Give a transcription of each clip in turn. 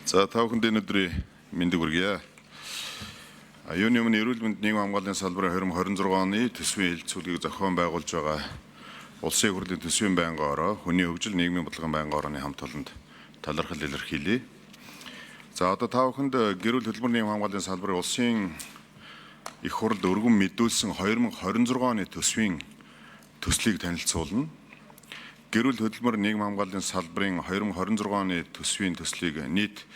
За, та бүхэнд энэ өдрийн мэндийг хүргье. Юуны өмнө эрүүл мэнд нийгмийн хамгааллын салбарын 2026 оны төсвийн хэлэлцүүлгийг зохион байгуулж байгаа Улсын их хурлын төсвийн байнгын ороо, хүний хөгжил нийгмийн бодлогын байнгын орооны хамт олонд талархал илэрхийлье. За, одоо та бүхэнд гэр бүл хөдөлмөр нийгмийн хамгааллын салбарын улсын их хурлд өргөн мэдүүлсэн 2026 оны төсвийн төслийг танилцуулна. Гэр бүл хөдөлмөр нийгэм хамгааллын салбарын 2026 оны төсвийн төслийг нийт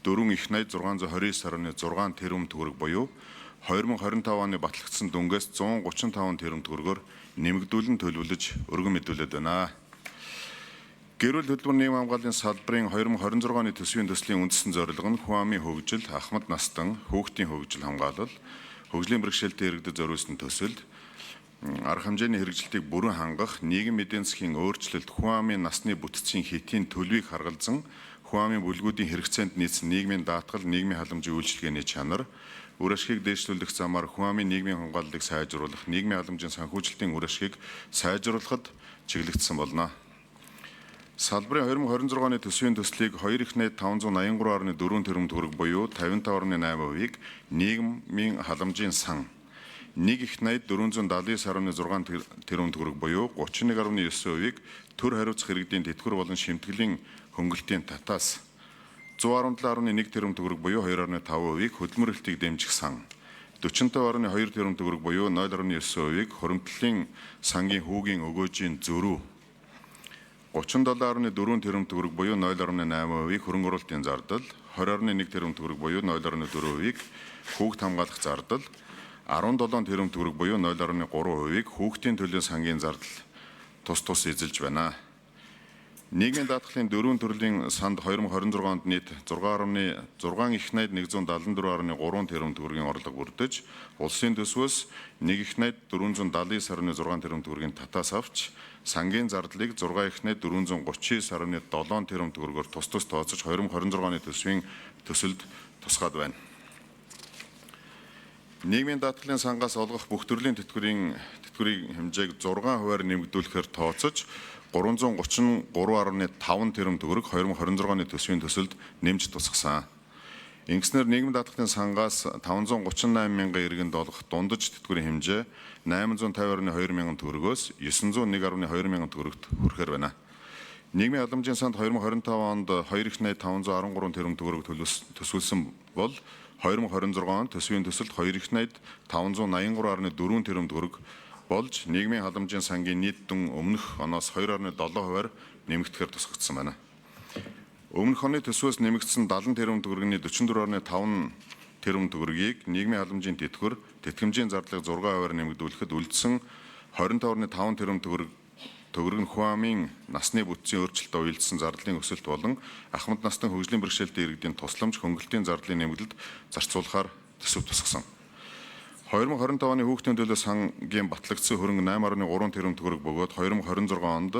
4 их 80 629.6 тэрбум төгрөг буюу 2025 оны батлагдсан дүнгээс 135 тэрбум төгрөгөөр нэмэгдүүлэн төлөвлөж өргөн мэдүүлээд байна. Гэр бүл хөдөлмөр нийгэм хамгааллын салбарын 2026 оны төсвийн төслийн үндсэн зорилго нь хүн амын хөгжил, ахмад настан, хүүхдийн хөгжил хамгаалал, хөгжлийн бэрхшээлтэй иргэдэд зориулсан төсөлд арга хэмжээний хэрэгжилтийг бүрэн хангах, нийгэм эдийн засгийн өөрчлөлт, хүн амын насны бүтцийн хэтийн төлөвийг харгалзан, хүн амын бүлгүүдийн хэрэгцээнд нийцсэн нийгмийн даатгал, нийгмийн халамжийн үйлчилгээний чанар, үр ашгийг дээшлүүлэх замаар хүн амын нийгмийн хамгааллыг сайжруулах, нийгмийн халамжийн санхүүжилтийн үр ашгийг сайжруулахад чиглэгдсэн болно. Салбарын 2026 оны төсвийн төслийг 2 их найд 583.4 тэрбум төгрөг буюу 55.8%-ийг нийгмийн халамжийн сан, 1 их найд 479.6 тэрбум төгрөг буюу 31.9%-ийг төр хариуцах иргэдийн тэтгэвэр болон шимтгэлийн хөнгөлтийн татаас, 117.1 тэрбум төгрөг буюу 2.5%-ийг хөдөлмөр эрхлэлтийг дэмжих сан, 45.2 тэрбум төгрөг буюу 0.9%-ийг хуримтлалын сангийн хүүгийн өгөөжийн зөрүү, 37.4 тэрбум төгрөг буюу 0.8%-ийг хөрөнгө оруулалтын зардал, 20.1 тэрбум төгрөг буюу 0.4%-ийг хүүхд хамгаалах зардал, 17 тэрбум төгрөг буюу 0.3%-ийг хүүхдийн төлөө сангийн зардал тус тус эзэлж байна. Нийгмийн даатгалын дөрвөн төрлийн санд 2026 онд нийт 6.6 их найд 174.3 тэрбум төгрөгийн орлого бүрдэж, улсын төсвөөс 1 их найд 479.6 тэрбум төгрөгийн татаас авч, сангийн зардлыг 6 их найд 439.7 тэрбум төгрөгөөр тус тус тооцож 2026 оны төсвийн төсөлд тусгаад байна. Нийгмийн даатгалын сангаас олгох бүх төрлийн тэтгэврийн хэмжээг 6 хувиар нэмэгдүүлэхээр тооцож 333.5 тэрбум төгрөг 2026 оны төсвийн төсөлд нэмж тусгасан. Ингэснээр нийгмийн даатгалын сангаас 538 мянган иргэнд олгох дундаж тэтгэврийн хэмжээ 850.2 мянган төгрөгөөс 901.2 мянган төгрөгт хүрэхээр байна. Нийгмийн халамжийн санд 2025 онд 2 их найд 513 тэрбум төгрөг төсвөлсөн бол 2026 онд төсвийн төсөлд 2 их найд 583.4 тэрбум төгрөг болж нийгмийн халамжийн сангийн нийт дүн өмнөх оноос 2.7 хувиар нэмэгдэхээр тусгагдсан байна. Өмнөх оны төсвөөс нэмэгдсэн 70 тэрбум төгрөгийн 44.5 тэрбум төгрөгийг нийгмийн халамжийн тэтгэвэр, тэтгэмжийн зардлыг 6 хувиар нэмэгдүүлэхэд үлдсэн 25.5 тэрбум төгрөг нь хүн амын насны бүтцийн өөрчлөлтөд уялдсан зардлын өсөлт болон ахмад настан хөгжлийн бэрхшээлтэй иргэдийн тусламж хөнгөлтийн зардлын нэмэгдэлд зарцуулахаар төсөв тусгасан. 2025 оны хүүхдийн төлөө сангийн батлагдсан хөрөнгө 8.3 тэрбум төгрөг бөгөөд 2026 онд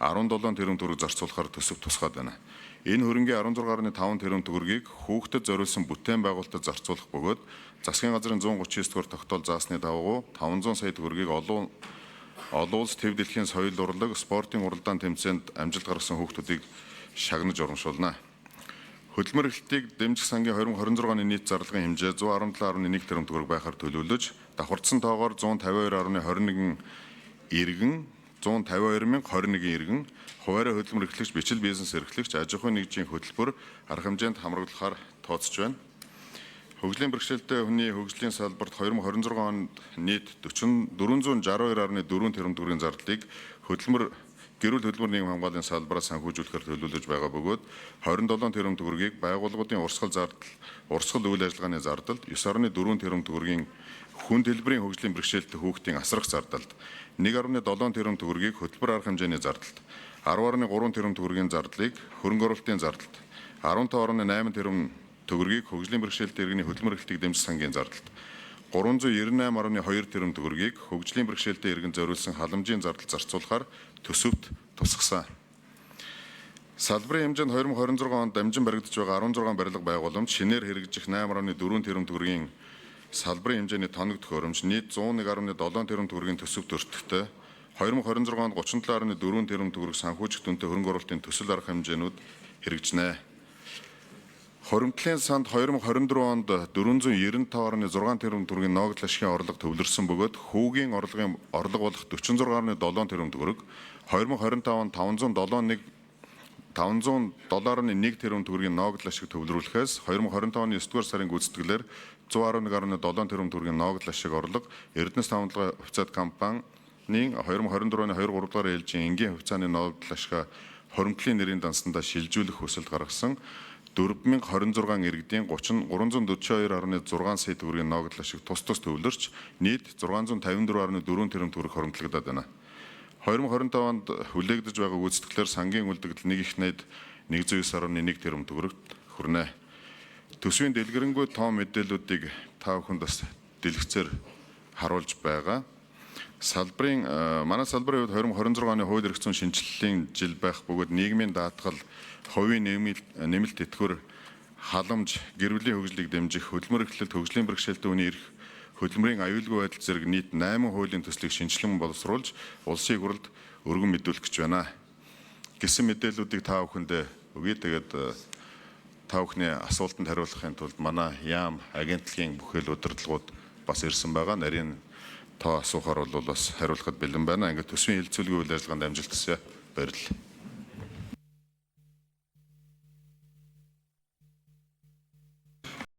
17 тэрбум төгрөг зарцуулахаар төсөв тусгаад байна. Энэ хөрөнгийн 16.5 тэрбум төгрөгийг хүүхдэд зориулсан бүтээн байгуулалтад зарцуулах бөгөөд засгийн газрын 139 дугаар тогтоол заасны дагуу 500 сая төгрөгийг олон улс төв дэлхийн соёл урлаг, спортын уралдаан тэмцээнд амжилт гаргасан хүүхдүүдийг шагнаж урамшуулна. Хөдөлмөр эрхлэлтийг дэмжих сангийн 2026 оны нийт зарлагын хэмжээ 117.1 тэрбум төгрөг байхаар төлөвлөж, давхардсан тоогоор 152.21 иргэн 152,021 иргэн хуваарь хөдөлмөр эрхлэгч, бичил бизнес эрхлэгч, аж ахуйн нэгжийн хөтөлбөр арга хэмжээнд хамруулахаар тооцож байна. Хөгжлийн бэрхшээлтэй хүний хөгжлийн салбарт 2026 онд нийт 462.4 тэрбум төгрөгийн зардлыг хөдөлмөр гэр бүл хөдөлмөр нийгэм хамгааллын салбараас санхүүжүүлэхээр төлөвлөж байгаа бөгөөд 27 тэрбум төгрөгийг байгууллагуудын урсгал зардал, урсгал үйл ажиллагааны зардалд, 9.4 тэрбум төгрөгийн хүн төлбөрийн хөгжлийн бэрхшээлтэй хүүхдийн асрах зардалд, 1.7 тэрбум төгрөгийг хөтөлбөр арга хэмжээний зардалд, 10.3 тэрбум төгрөгийн зардлыг хөрөнгө оруулалтын зардалд, 15.8 тэрбум төгрөгийг хөгжлийн бэрхшээлтэй иргэний хөдөлмөр эрхлэлтийг дэмжих сангийн зардалд, 398.2 тэрбум төгрөгийг хөгжлийн бэрхшээлтэй иргэнд зориулсан халамжийн зардал зарцуулахаар төсөвт тусгасан. Салбарын хэмжээнд 2026 онд дамжин баригдаж байгаа 16 барилга байгууламж шинээр хэрэгжих 8.4 тэрбум төгрөгийн салбарын хэмжээний тоног төхөөрөмж нийт 101.7 тэрбум төгрөгийн төсөв төртөгтэй 2026 онд 37.4 тэрбум төгрөг санхүүжих дүнтэй хөрөнгө оруулалтын төсөл арга хэмжээнүүд хэрэгжинэ. Хуримтлалын санд 2024 онд 495.6 тэрбум төгрөгийн ноогдол ашигын орлого төвлөрсөн бөгөөд хүүгийн орлогын орлого болох 46.7 тэрбум төгрөг, 2025 онд 507.1 тэрбум төгрөгийн ноогдол ашиг төвлөрүүлэхээс 2025 оны 9 дугаар сарын гүйцэтгэлээр 111.7 тэрбум төгрөгийн ноогдол ашиг орлого Эрдэнэс таванлагын хувьцаат компанийн 2024 оны 2 3 дугаар ээлжийн энгийн хувьцааны ноогдол ашгаа хуримтлалын нэрийн дансандаа шилжүүлэх хүсэлт гаргасан 4026 иргэдийн 30 342.6 сая төгрөгийн ноогдол ашиг тус тус төвлөрч нийт 654.4 тэрбум төгрөг хуримтлагдаад байна. 2025 онд хүлээгдэж байгаа гүйцэтгэлээр сангийн үлдэгдэл нэг их найд 109.1 тэрбум төгрөгт хүрнэ. Төсвийн дэлгэрэнгүй тоо мэдээллүүдийг та бүхэнд бас дэлгэцээр харуулж байгаа. Салбарын манай салбарын хувьд 2026 оны хууль эрх зүйн шинэчлэлийн жил байх бөгөөд нийгмийн даатгал, хувийн нэмэлт тэтгэвэр, халамж, гэр бүлийн хөгжлийг дэмжих, хөдөлмөр эрхлэлт, хөгжлийн бэрхшээлтэй хүний эрх, хөдөлмөрийн аюулгүй байдал зэрэг нийт 8 хуулийн төслийг шинэчлэн боловсруулж улсын их хурлд өргөн мэдүүлэх гэж байна гэсэн мэдээллүүдийг та бүхэндээ өгье. Тэгээд та бүхний асуултанд хариулахын тулд манай яам агентлагийн бүхэл удирдлагууд бас ирсэн байгаа. Нарийн тоо асуухаар бол бас хариулахад бэлэн байна. Ингээд төсвийн хэлэлцүүлгийн үйл ажиллагаанд амжилт хүсье. Баярлалаа.